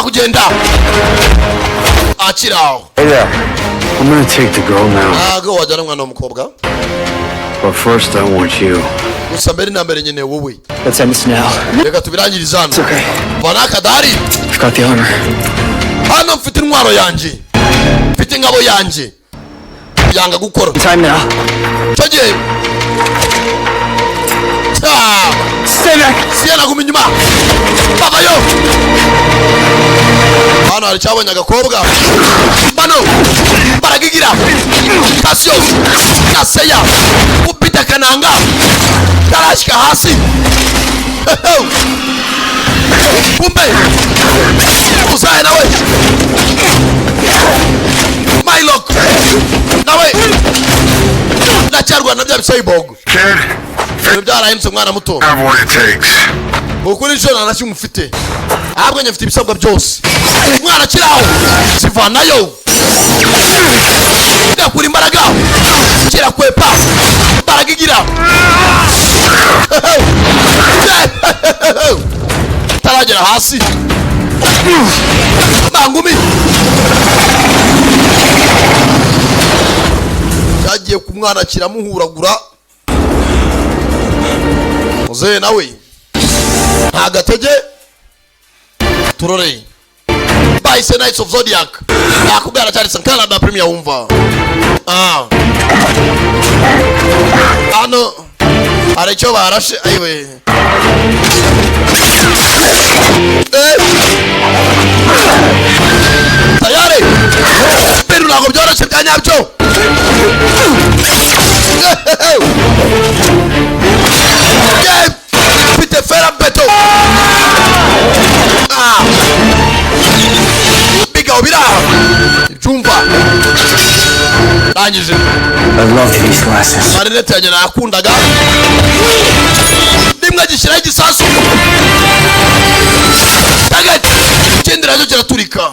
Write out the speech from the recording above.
Ngomba kugenda akiri aho. Hey there. I'm gonna take the girl now. Ntabwo wajyana umwana w'umukobwa. But first I want you. Gusa mbere na mbere nyine wowe. Let's end this now. Reka tubirangirize hano. It's okay. Vana akadari. I've got the armor. Hano mfite intwaro yanjye, mfite ingabo yanjye yanga gukora. Time now. Icyo gihe. Ah! Stay back. Siyana, guma inyuma, bavayo. Hano hari icyabonye agakobwa bano baragigira kasiyo kaseya upita kananga karashyika hasi. Kumbe uzaye nawe Mylock nawe ndacyarwana na bya bicyborg. Kid, Ibintu byarahindutse, mwana muto. have what it takes. Ukuri inshuro nta na kimwe ufite, ahubwo njye mfite ibisabwa byose. Umwana akiri aho zivanayo, gakura imbaraga, kirakwepa imbaraga igira taragera hasi bangumi cyagiye ku mwana kiramuhuragura. Muzehe nawe nta gatege turore. Bahise Knights of Zodiac, nakubwira cyane Sankara da Premier. Wumva, ah, hano hari icyo barashe. Ayiwe. Eh. Tayari bintu ntabwo byoroshye bya nyabyo. Yeah. Mfite ferabeto. Ah. Bigabo biri aha ibyumva ndangije. I loved these glasses. Marinete yanjye nayakundaga. Rimwe gishyiraho igisasu target, ikindi nacyo kiraturika.